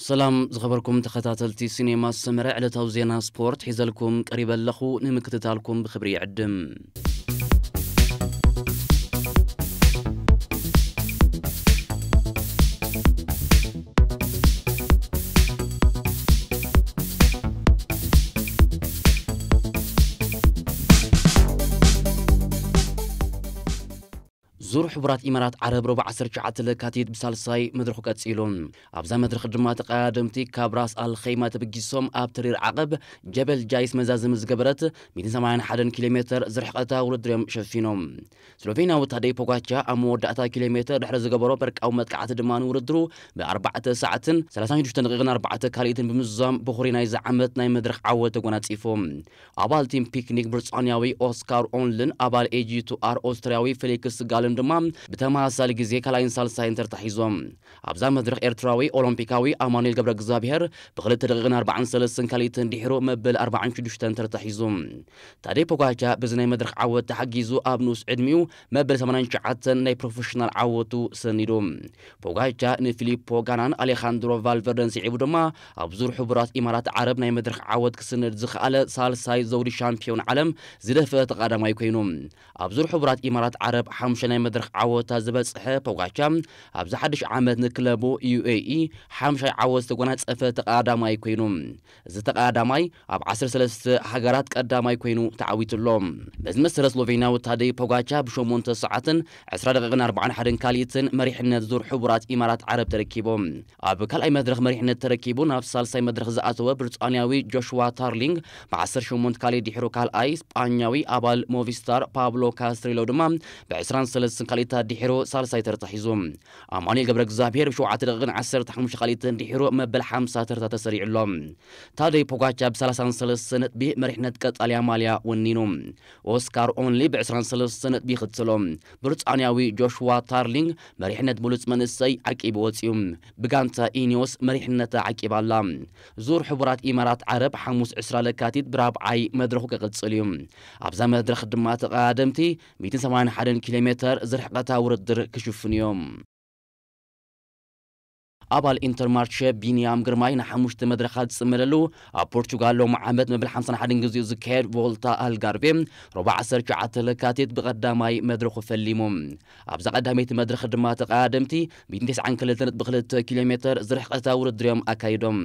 ሰላም ዝኸበርኩም ተኸታተልቲ ሲኔማ ሰመረ፣ ዕለታዊ ዜና ስፖርት ሒዘልኩም ቀሪበ ኣለኹ። ንምክትታልኩም ብኽብሪ ይዕድም። ዙር ሕቡራት ኢማራት ዓረብ ረቡዕ ዓሰርተ ትሽዓተ ለካቲት ብሳልሳይ መድረኹ ቀጺሉ። ኣብዛ መድረኽ ድማ ተቐዳደምቲ ካብ ራስ ኣል ኸይማ ተበጊሶም ኣብ ተሪር ዓቐብ ጀበል ጃይስ መዛዘሚ ዝገበረት ሚእትን ሰማንያን ሓደን ኪሎ ሜተር ዝርሕቐታ ውድድር እዮም ሸፊኖም። ስሎቬንያዊ ታደይ ፖጋቻ ኣብ መወዳእታ ኪሎ ሜተር ድሕሪ ዝገበሮ በርቃዊ መጥቃዕቲ ድማ ንውድድሩ ብኣርባዕተ ሰዓትን ሰላሳን ሽዱሽተን ደቂቕን ኣርባዕተ ካልኢትን ብምዝዛም በኹሪ ናይዚ ዓመት ናይ መድረኽ ዓወት ተጎናጺፉ። ኣባል ቲም ፒክኒክ ብሪጣንያዊ ኦስካር ኦንልን ኣባል ኤጂ ቱ ኣር ኦስትርያዊ ፌሊክስ ጋልን ድማ ብተመሳሳሊ ግዜ ካልኣይን ሳልሳይን ተርታ ሒዞም። ኣብዛ መድረኽ ኤርትራዊ ኦሎምፒካዊ ኣማኑኤል ገብረ እግዚኣብሔር ብክልተ ደቂቕን ኣርባዓን ሰለስተን ካልኢትን ድሒሩ መበል ኣርባዓን ሽዱሽተን ተርታ ሒዙ። ታደይ ፖጋቻ በዚ ናይ መድረኽ ዓወት ተሓጊዙ ኣብ ንኡስ ዕድሚኡ መበል ሰማንያን ትሽዓተን ናይ ፕሮፌሽናል ዓወቱ ሰኒዱ። ፖጋቻ ንፊሊፖ ጋናን ኣሌኻንድሮ ቫልቨርደን ስዒቡ ድማ ኣብ ዙር ሕቡራት ኢማራት ዓረብ ናይ መድረኽ ዓወት ክስንድ ዝኸኣለ ሳልሳይ ዘውዲ ሻምፒዮን ዓለም ዝደፈአ ተቐዳማይ ኮይኑ። ኣብ ዙር ሕቡራት ኢማራት ዓረብ ሓሙሻይ ናይ መድረኽ ዓወታ ዝበጽሐ ፖጋቻ ኣብዚ ሓድሽ ዓመት ንክለቡ ዩ ኤ ኢ ሓሙሻይ ዓወት ዝተጎናጸፈ ተቐዳማይ ኮይኑ። እዚ ተቐዳማይ ኣብ ዓሰርተ ሰለስተ ሃገራት ቀዳማይ ኮይኑ ተዓዊቱ ኣሎ። በዚ መሰረት ስሎቬንያዊ ታደይ ፖጋቻ ብሸሞንተ ሰዓትን ዕስራ ደቂቕን ኣርባዓን ሓደን ካልኢትን መሪሕነት ዙር ሕቡራት ኢማራት ዓረብ ተረኪቡ። ኣብ ካልኣይ መድረኽ መሪሕነት ተረኪቡ ናብ ሳልሳይ መድረኽ ዝኣተወ ብሪጣንያዊ ጆሽዋ ታርሊንግ ብዓሰርተ ሸሞንተ ካልኢት ድሒሩ ካልኣይ፣ ስጳኛዊ ኣባል ሞቪስታር ፓብሎ ካስትሪሎ ድማ ብዕስራን ሰለስተን ካልኢታት ድሒሩ ሳልሳይ ተርታ ሒዙ። ኣማኑኤል ገብረ እግዚኣብሔር ብሸውዓተ ደቂቕን ዓሰርተ ሓሙሽተ ካልኢትን ድሒሩ መበል ሓምሳ ተርታ ተሰሪዑ ኣሎ። ታደይ ፖጋቻ ብሰላሳን ሰለስተን ነጥቢ መሪሕነት ቀጻልያ ማልያ ወኒኑ። ኦስካር ኦንሊ ብዕስራን ሰለስተን ነጥቢ ይኽትሎ። ብሪጣንያዊ ጆሽዋ ታርሊንግ መሪሕነት ብሉጽ መንእሰይ ዓቂቡ ወጺኡ። ብጋንታ ኢኒዮስ መሪሕነታ ዓቂባ ኣላ። ዙር ሕቡራት ኢማራት ዓረብ ሓሙስ ዕስራ ለካቲት ብራብዓይ መድረኹ ክቕጽል እዩ። ኣብዛ መድረኽ ድማ ተቐዳደምቲ ሚእትን ሰማንያን ሓደን ኪሎ ሜተር ዝርሕቐታ ውድድር ክሽፍኑ እዮም። ኣባል ኢንተርማርቸ ቢንያም ግርማይ ንሓሙሽተ መድረኻት ዝጽመደሉ ኣብ ፖርቹጋል ሎሚ ዓመት መበል ሓምሳን ሓደን ግዜኡ ዝካየድ ቮልታ ኣልጋርቬ ረቡዕ ዓሰርተ ትሽዓተ ለካቲት ብቐዳማይ መድረኹ ፈሊሙ። ኣብዛ ቀዳመይቲ መድረኽ ድማ ተቐዳደምቲ ሚእትን ተስዓን ክልተን ነጥቢ ክልተ ኪሎ ሜተር ዝርሕቐታ ውድድር እዮም ኣካይዶም።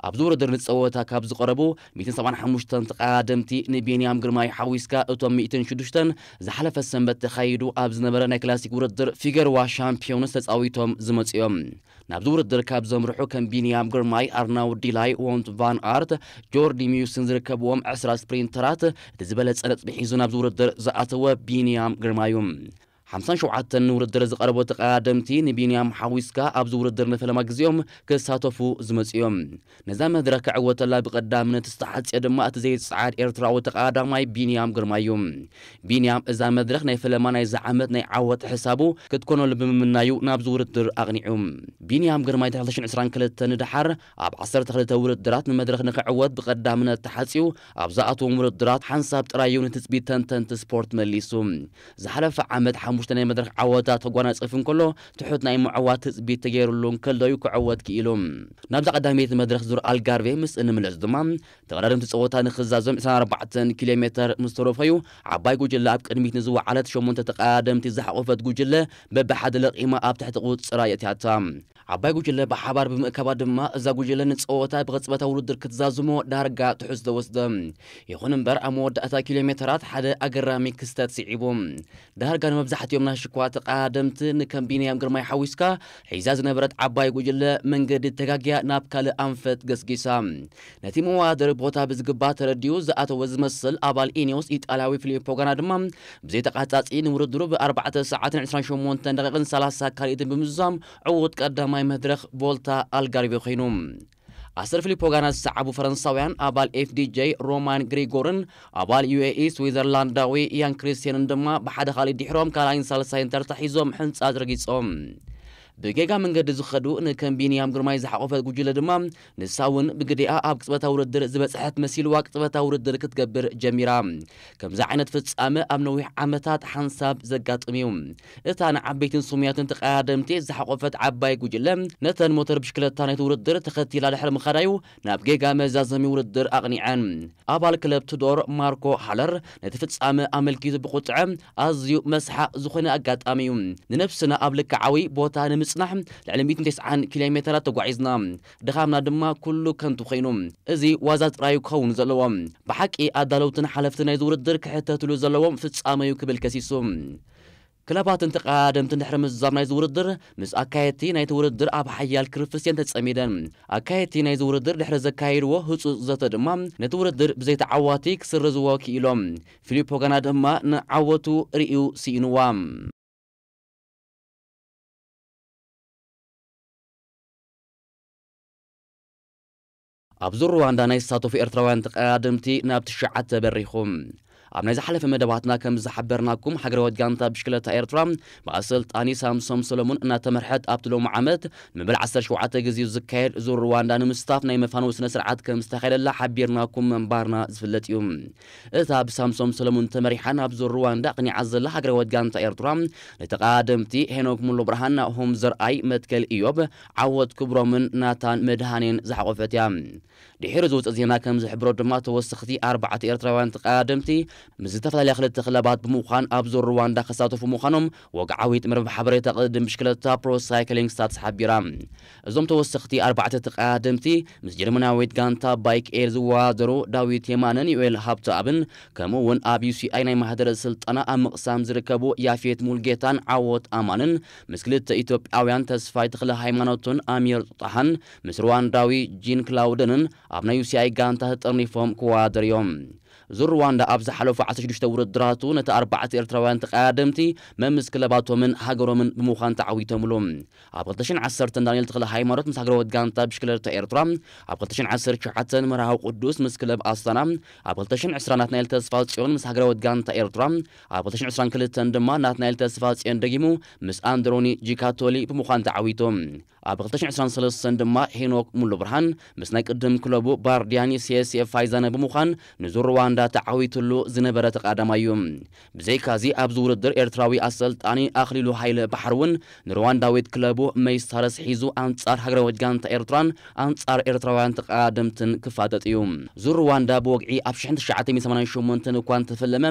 ኣብዚ ውድድር ንጸወታ ካብ ዝቐረቡ ሚእትን ሰብዓን ሓሙሽተን ተቐዳደምቲ ንቢንያም ግርማይ ሓዊስካ እቶም ሚእትን ሽዱሽተን ዝሓለፈ ሰንበት ተኻይዱ ኣብ ዝነበረ ናይ ክላሲክ ውድድር ፊገርዋ ሻምፒዮንስ ተጻዊቶም ዝመጹ እዮም። ናብዚ ውድድር ካብ ዘምርሑ ከም ቢንያም ግርማይ፣ ኣርናውድ ዲላይ፣ ወንት ቫን ኣርት፣ ጆርዲ ሚውስን ዝርከብዎም ዕስራ ስፕሪንተራት እቲ ዝበለጸ ነጥቢ ሒዙ ናብዚ ውድድር ዝኣተወ ቢንያም ግርማይ እዩ። ሓምሳን ሸውዓተን ንውድድር ዝቐረቡ ተቐዳደምቲ ንቢንያም ሓዊስካ ኣብዚ ውድድር ንፈለማ ግዜኦም ክሳተፉ ዝመጹ እዮም። ነዛ መድረኽ ክዕወተላ ብቐዳምነት ዝተሓጽየ ድማ እቲ ዘይጸዓድ ኤርትራዊ ተቐዳዳማይ ቢንያም ግርማይ እዩ። ቢንያም እዛ መድረኽ ናይ ፈለማ ናይዚ ዓመት ናይ ዓወት ሕሳቡ ክትኮነሉ ብምምናዩ ናብዚ ውድድር ኣቕኒዑ። ቢንያም ግርማይ ድሕሪ ክልተ ሽሕን ዕስራን ክልተን ንደሓር ኣብ ዓሰርተ ክልተ ውድድራት ንመድረኽ ንክዕወት ብቐዳምነት ተሓጽዩ ኣብ ዝኣተዎም ውድድራት ሓንሳብ ጥራይ እዩ ንትጽቢት ተንተንቲ ስፖርት መሊሱ። ዝሓለፈ ዓመት ሓሙሽተ ናይ መድረኽ ዓወታት ከጓናጽፍ እንከሎ ትሑት ናይ ምዕዋት ትጽቢት ተገይሩሉ እንከሎ እዩ ክዕወት ክኢሉ። ናብዛ ቀዳመይቲ መድረኽ ዙር ኣልጋርቬ ምስ እንምለስ ድማ ተቐዳደምቲ ጸወታ ንኽዛዘም ዕስራን ኣርባዕተን ኪሎ ሜተር ምስ ተረፈዩ ዓባይ ጉጅለ ኣብ ቅድሚት ንዝወዓለት ሸሞንተ ተቐዳደምቲ ዝሓቖፈት ጉጅለ በብሓደ ለቒማ ኣብ ትሕቲ ቁጽራ የእትያታ። ዓባይ ጉጅለ ብሓባር ብምእካባ ድማ እዛ ጉጅለ ንጸወታ ብቕጽበታዊ ውድድር ክትዛዝሞ ዳርጋ ትሑዝ ተወስደ። ይኹን እምበር ኣብ መወዳእታ ኪሎ ሜተራት ሓደ ኣገራሚ ክስተት ስዒቡ። ዳርጋ ንመብዛሕትኦም ናይ ሽኳ ተቐዳደምቲ ንከም ቢንያም ግርማይ ሓዊስካ ሒዛ ዝነበረት ዓባይ ጉጅለ መንገዲ ተጋግያ ናብ ካልእ ኣንፈት ገስጊሳ። ነቲ መወዳደሪ ቦታ ብዝግባእ ተረዲኡ ዝኣተወ ዝመስል ኣባል ኢኒዮስ ኢጣልያዊ ፊሊፖ ጋና ድማ ብዘይተቓጻጺ ንውድድሩ ብኣርባዕተ ሰዓትን ዕስራን ሸሞንተን ደቂቕን ሰላሳ ካልኢትን ብምዝዛም ዕዉት ቀዳማይ መድረኽ ቮልታ ኣልጋርቬ ኮይኑ። ኣሰር ፊሊፖ ጋና ዝሰዓቡ ፈረንሳውያን ኣባል ኤፍ ዲ ጄ ሮማን ግሪጎርን ኣባል ዩ ኤ ኢ ስዊዘርላንዳዊ ኢያን ክሪስቴንን ድማ ብሓደ ካልእ ድሕሮም ካልኣይን ሳልሳይን ተርታ ሒዞም ሕንጻ ዝረጊጾም። ብጌጋ መንገዲ ዝኸዱ ንከም ቢንያም ግርማይ ዝሓቖፈት ጉጅለ ድማ፣ ንሳ እውን ብግዴኣ ኣብ ቅጽበታዊ ውድድር ዝበጽሐት መሲልዋ ቅጽበታዊ ውድድር ክትገብር ጀሚራ። ከምዚ ዓይነት ፍጻመ ኣብ ነዊሕ ዓመታት ሓንሳብ ዘጋጥም እዩ። እታ ንዓበይትን ስሙያትን ተቐዳደምቲ ዝሓቖፈት ዓባይ ጉጅለ፣ ነተን ሞተር ብሽክለታ ናይቲ ውድድር ተኸቲላ ድሕሪ ምኻዳዩ፣ ናብ ጌጋ መዛዘሚ ውድድር ኣቕኒዐን። ኣባል ክለብ ቱዶር ማርኮ ሃለር ነቲ ፍጻመ ኣመልኪቱ ብቁጥዐ፣ ኣዝዩ መስሓቕ ዝኾነ ኣጋጣሚ እዩ። ንነብስና ኣብ ልክዓዊ ቦታ ንምጽናሕ ልዕሊ ሚእትን ተስዓን ኪሎ ሜተራት ተጓዒዝና። ድኻምና ድማ ኩሉ ከንቱ ኮይኑ። እዚ ዋዛ ጥራዩ ክኸውን ዘለዎ። ብሓቂ ኣዳለውትን ሓለፍቲ ናይዚ ውድድር ክሕተትሉ ዘለዎም ፍጻመ እዩ ክብል ከሲሱ። ክለባትን ተቐዳደምትን ድሕሪ ምዝዛም ናይዚ ውድድር፣ ምስ ኣካየድቲ ናይቲ ውድድር ኣብ ሓያል ክርፍስ እየን ተጸሚደን። ኣካየድቲ ናይዚ ውድድር ድሕሪ ዘካየድዎ ህጹጽ ዘተ ድማ፣ ነቲ ውድድር ብዘይ ተዓዋቲ ክስርዝዎ ክኢሎም። ፊሊፖ ጋና ድማ ንዓወቱ ርእዩ ስኢንዋ። ኣብ ዙር ሩዋንዳ ናይ ዝሳተፉ ኤርትራውያን ተቐዳደምቲ ናብ ትሽዓተ በሪኹ። ኣብ ናይ ዝሓለፈ መደባትና ከም ዝሓበርናኩም፣ ሃገራዊት ጋንታ ብሽክለታ ኤርትራ ብኣሰልጣኒ ሳምሶም ሰለሙን እናተመርሐት፣ ኣብቲ ሎሚ ዓመት ንመበል ዓሰርተ ሸውዓተ ግዜ ዝካየድ ዙር ሩዋንዳ ንምስታፍ ናይ መፋነዊ ስነ ስርዓት ከም ዝተኻየደላ ሓቢርናኩም ምንባርና ዝፍለጥ እዩ። እታ ብሳምሶም ሰለሙን ተመሪሓ ናብ ዙር ሩዋንዳ ኣቕኒዓ ዘላ ሃገራዊት ጋንታ ኤርትራ፣ ንተቐዳደምቲ ሄኖክ ሙሉ ብርሃን፣ ናሆም ዘርኣይ፣ መትከል ኢዮብ፣ ዓወት ክብሮምን ናታን መድሃኔን ዝሓቖፈት እያ። ድሒሩ ዝወጸ ዜና ከም ዝሕብሮ ድማ፣ ተወሰኽቲ ኣርባዕተ ኤርትራውያን ተቐዳደምቲ ምስ ዝተፈላለያ ክልተ ክለባት ብምዃን ኣብ ዙር ሩዋንዳ ክሳተፉ ምዃኖም ወግዓዊት መርበብ ሓበሬታ ቅድድም ብሽክለታ ፕሮ ሳይክሊንግ ስታትስ ሓቢራ። እዞም ተወሰኽቲ ኣርባዕተ ተቐዳደምቲ ምስ ጀርመናዊት ጋንታ ባይክ ኤር ዝወዳደሩ ዳዊት የማነን ዮኤል ሃብተኣብን፣ ከምኡ እውን ኣብ ዩ ሲ ኣይ ናይ ማህደረ ስልጠና ኣብ ምቕሳም ዝርከቡ ያፌት ሙልጌታን ዓወት ኣማንን፣ ምስ ክልተ ኢትዮጵያውያን ተስፋይ ተኽለ ሃይማኖትን ኣሚር ጣሃን፣ ምስ ሩዋንዳዊ ጂን ክላውደንን ኣብ ናይ ዩ ሲ ኣይ ጋንታ ተጠርኒፎም ክወዳደሩ እዮም። ዙር ሩዋንዳ ኣብ ዝሓለፉ ዓሰርተ ሽዱሽተ ውድድራቱ ነቲ ኣርባዕተ ኤርትራውያን ተቐዳደምቲ መምስ ክለባቶምን ሃገሮምን ብምዃን ተዓዊቶምሉ። ኣብ ክልተ ሽሕን ዓሰርተን ዳንኤል ተኽለ ሃይማኖት ምስ ሃገራዊት ጋንታ ብሽክለታ ኤርትራ፣ ኣብ ክልተ ሽሕን ዓሰርተ ትሽዓተን መርሃዊ ቅዱስ ምስ ክለብ ኣስታና፣ ኣብ ክልተ ሽሕን ዕስራን ናትናኤል ተስፋ ጽዮን ምስ ሃገራዊት ጋንታ ኤርትራ፣ ኣብ ክልተ ሽሕን ዕስራን ክልተን ድማ ናትናኤል ተስፋ ጽዮን ደጊሙ ምስ ኣንድሮኒ ጂካቶሊ ብምዃን ተዓዊቱ። ኣብ ክልተ ሽሕን ዕስራን ሰለስተን ድማ ሄኖክ ሙሉ ብርሃን ምስ ናይ ቅድም ክለቡ ባርዲያኒ ሴሴ ፋይዛነ ብምዃን ንዙር ሩዋንዳ ተዓዊትሉ ዝነበረ ተቐዳዳማይ እዩ። ብዘይካዚ ኣብዚ ውድድር ኤርትራዊ ኣሰልጣኒ ኣኽሊሉ ሃይለ ባሕሪ እውን ንሩዋንዳዊት ክለቡ መይስታረስ ሒዙ ኣንጻር ሃገራዊት ጋንታ ኤርትራን ኣንጻር ኤርትራውያን ተቐዳደምትን ክፋጠጥ እዩ። ዙር ሩዋንዳ ብወግዒ ኣብ ሽሕን ትሽዓተ ሚእትን ሰማንያን ሸሞንተን እኳ እንተፈለመ፣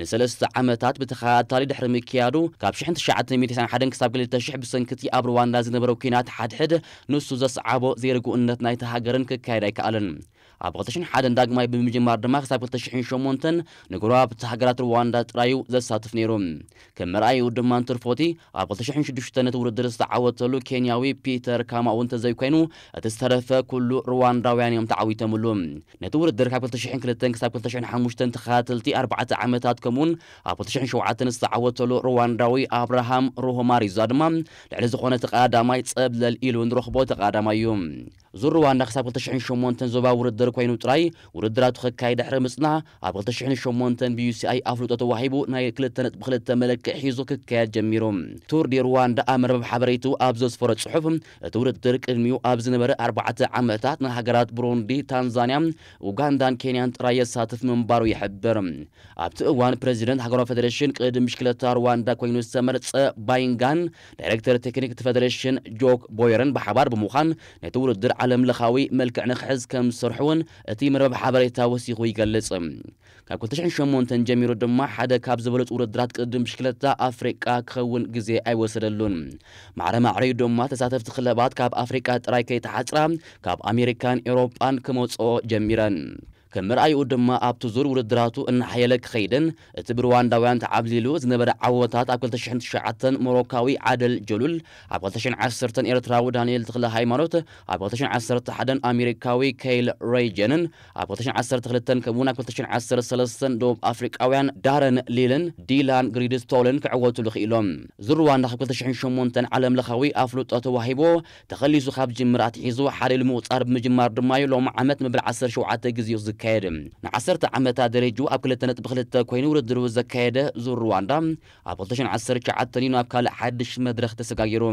ንሰለስተ ዓመታት ብተኸታታሊ ድሕሪ ምክያዱ፣ ካብ ሽሕን ትሽዓተ ሚእትን ተስዓን ሓደን ክሳብ ክልተ ሽሕ ብሰንኪ እቲ ኣብ ሩዋንዳ ዝነበረ ኲናት ሓድሕድ ንሱ ዘስዓቦ ዘይርጉእነት ናይቲ ሃገርን ክካየድ ኣይከኣለን። ኣብ ክልተ ሽሕን ሓደን ዳግማይ ብምጅማር ድማ ክሳብ ክልተ ሽሕን ሸሞንተን ንጎረባብቲ ሃገራት ሩዋንዳ ጥራዩ ዘሳትፍ ነይሩ። ከም መርኣይኡ ድማ እንትርፎቲ ኣብ ክልተ ሽሕን ሽዱሽተን ነቲ ውድድር ዝተዓወተሉ ኬንያዊ ፒተር ካማኡ እንተዘይኮይኑ፣ እቲ ዝተረፈ ኩሉ ሩዋንዳውያን እዮም ተዓዊቶምሉ። ነቲ ውድድር ካብ ክልተ ሽሕን ክልተን ክሳብ ክልተ ሽሕን ሓሙሽተን ተኸታተልቲ ኣርባዕተ ዓመታት ከምኡውን ኣብ ክልተ ሽሕን ሸውዓተን ዝተዓወተሉ ሩዋንዳዊ ኣብርሃም ሩሆማሪዛ ድማ ልዕሊ ዝኾነ ተቐዳዳማይ ጸብለል ኢሉ ንረኽቦ ተቐዳዳማይ እዩ። ዙር ሩዋንዳ ክሳብ ክልተ ሽሕን ሸሞንተን ዞባ ውድድር ኮይኑ ጥራይ ውድድራቱ ከካይድ ድሕሪ ምጽናሕ፣ ኣብ ክልተ ሽሕን ሸሞንተን ብ ዩ ሲ ኣይ ኣፍልጦ ተዋሂቡ ናይ ክልተ ነጥቢ ክልተ መለክዒ ሒዙ ክካየድ ጀሚሩ። ቱር ዲ ሩዋንዳ ኣብ መርበብ ሓበሬቱ ኣብ ዘስፈሮ ጽሑፍ፣ እቲ ውድድር ቅድሚኡ ኣብ ዝነበረ ኣርባዕተ ዓመታት ንሃገራት ብሩንዲ፣ ታንዛንያ፣ ኡጋንዳን ኬንያን ጥራይ የሳትፍ ምንባሩ ይሕብር። ኣብቲ እዋን ፕረዚደንት ሃገራዊ ፌደሬሽን ቅድድም ብሽክለታ ሩዋንዳ ኮይኑ ዝተመርጸ ባይንጋን ዳይሬክተር ቴክኒክ እቲ ፌደሬሽን ጆክ ቦየርን ብሓባር ብምዃን ነቲ ውድድር ዓለም ለኻዊ መልክዕ ንክሕዝ ከም ዝሰርሑ እውን እቲ መርበብ ሓበሬታ ወሲኹ ይገልጽ። ካብ ክልተ ሽሕን ሸሞንተን ጀሚሩ ድማ ሓደ ካብ ዝበለጹ ውድድራት ቅድድም ብሽክለታ ኣፍሪቃ ክኸውን ግዜ ኣይወሰደሉን። ማዕረ ማዕረዩ ድማ ተሳተፍቲ ክለባት ካብ ኣፍሪቃ ጥራይ ከይተሓጽራ ካብ ኣሜሪካን ኤውሮጳን ክመጽኦ ጀሚረን። ከም መርኣይኡ ድማ ኣብቲ ዙር ውድድራቱ እናሓየለ ክኸይድን እቲ ብሩዋንዳውያን ተዓብሊሉ ዝነበረ ዓወታት ኣብ ክልተ ሽሕን ትሽዓተን ሞሮካዊ ዓደል ጀሉል፣ ኣብ ክልተ ሽሕን ዓሰርተን ኤርትራዊ ዳንኤል ተኽለ ሃይማኖት፣ ኣብ ክልተ ሽሕን ዓሰርተ ሓደን ኣሜሪካዊ ከይል ሬጀንን፣ ኣብ ክልተ ሽሕን ዓሰርተ ክልተን ከምኡውን ኣብ ክልተ ሽሕን ዓሰርተ ሰለስተን ደቡብ ኣፍሪቃውያን ዳረን ሊልን ዲላን ግሪድስቶልን ክዕወቱሉ ክኢሎም። ዙር ሩዋንዳ ካብ ክልተ ሽሕን ሸሞንተን ዓለም ለኻዊ ኣፍልጦ ተዋሂቦ ተኸሊሱ ካብ ዝጅምር ኣትሒዙ ሓደ ኢሉ ምቑጻር ብምጅማር ድማ እዩ ሎሚ ዓመት መበል ዓሰርተ ሸውዓተ ግዜኡ ዝካየድ። ንዓሰርተ ዓመታት ደረጅኡ ኣብ ክልተ ነጥቢ ክልተ ኮይኑ ውድድሩ ዘካየደ ዙር ሩዋንዳ፣ ኣብ ክልተ ሽሕን ዓሰርተ ትሽዓተን እዩ ናብ ካልእ ሓድሽ መድረኽ ተሰጋጊሩ።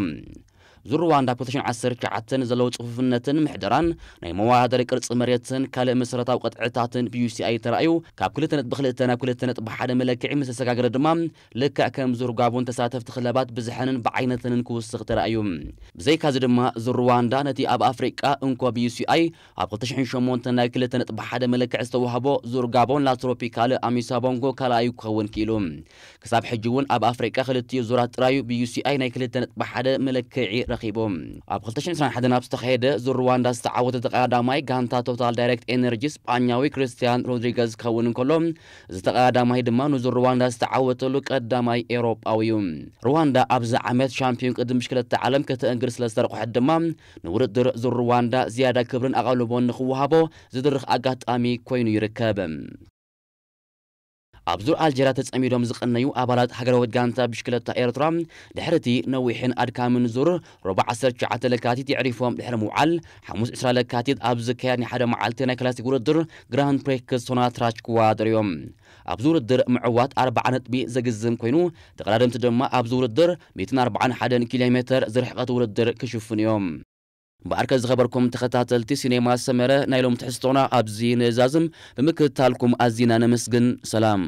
ዙር ሩዋንዳ ኣብ ክልተ ሽሕን ዓሰርተ ትሽዓተን ዘለዉ ጽፉፍነትን ምሕደራን ናይ መወዳደሪ ቅርጺ መሬትን ካልእ መሰረታዊ ቅጥዕታትን ብዩሲኣይ ተራእዩ ካብ ክልተ ነጥቢ ክልተ ናብ ክልተ ነጥቢ ሓደ መለክዒ ምስ ተሰጋገረ ድማ ልክዕ ከም ዙር ጋቦን ተሳተፍቲ ክለባት ብዝሐንን ብዓይነተንን ክውስኽ ተራእዩ። ብዘይካዚ ድማ ዙር ሩዋንዳ ነቲ ኣብ ኣፍሪቃ እንኮ ብዩሲኣይ ኣብ ክልተ ሽሕን ሸሞንተን ናይ ክልተ ነጥቢ ሓደ መለክዒ ዝተዋህቦ ዙር ጋቦን ላትሮፒካል ኣሚሳ ቦንጎ ካልኣዩ ክኸውን ክኢሉ። ክሳብ ሕጂ እውን ኣብ ኣፍሪቃ ክልቲኡ ዙራት ጥራዩ ብዩሲኣይ ናይ ክልተ ነጥቢ ሓደ መለክዒ ረኺቡ። ኣብ ክልተ ሽሕን ዕስራን ሓደን ኣብ ዝተኻየደ ዙር ሩዋንዳ ዝተዓወተ ተቐዳዳማይ ጋንታ ቶታል ዳይሬክት ኤነርጂ ስጳኛዊ ክርስቲያን ሮድሪገዝ ክኸውን እንከሎ፣ እዚ ተቐዳዳማይ ድማ ንዙር ሩዋንዳ ዝተዓወተሉ ቀዳማይ ኤውሮጳዊ እዩ። ሩዋንዳ ኣብዚ ዓመት ሻምፒዮን ቅድም ብሽክለታ ዓለም ከተእንግድ ስለ ዝተረቑሐት ድማ ንውድድር ዙር ሩዋንዳ ዝያዳ ክብርን ኣቓልቦን ንኽወሃቦ ዝድርኽ ኣጋጣሚ ኮይኑ ይርከብ። ኣብ ዙር ኣልጀርያ ተጸሚዶም ዝቐነዩ ኣባላት ሃገራዊት ጋንታ ብሽክለታ ኤርትራ ድሕሪ እቲ ነዊሕን ኣድካምን ዙር ሮባ ዓሰርተ ትሽዓተ ለካቲት የዕሪፎም ድሕሪ ምውዓል ሓሙስ ዕስራ ለካቲት ኣብ ዝካየድ ናይ ሓደ መዓልቲ ናይ ክላሲክ ውድድር ግራንድ ፕሪክስ ሶናትራች ክወዳደሩ እዮም። ኣብዚ ውድድር ምዕዋት ኣርብዓ ነጥቢ ዘግዝም ኮይኑ ተቐዳደምቲ ድማ ኣብዚ ውድድር ሚእትን ኣርባዓን ሓደን ኪሎ ሜተር ዝርሕቐት ውድድር ክሽፍኑ እዮም። እምበኣርከ ዝኸበርኩም ተኸታተልቲ ሲኔማ ሰመረ ናይ ሎም ትሕዝቶና ኣብዚ ንእዛዝም ብምክትታልኩም ኣዚና ነመስግን። ሰላም።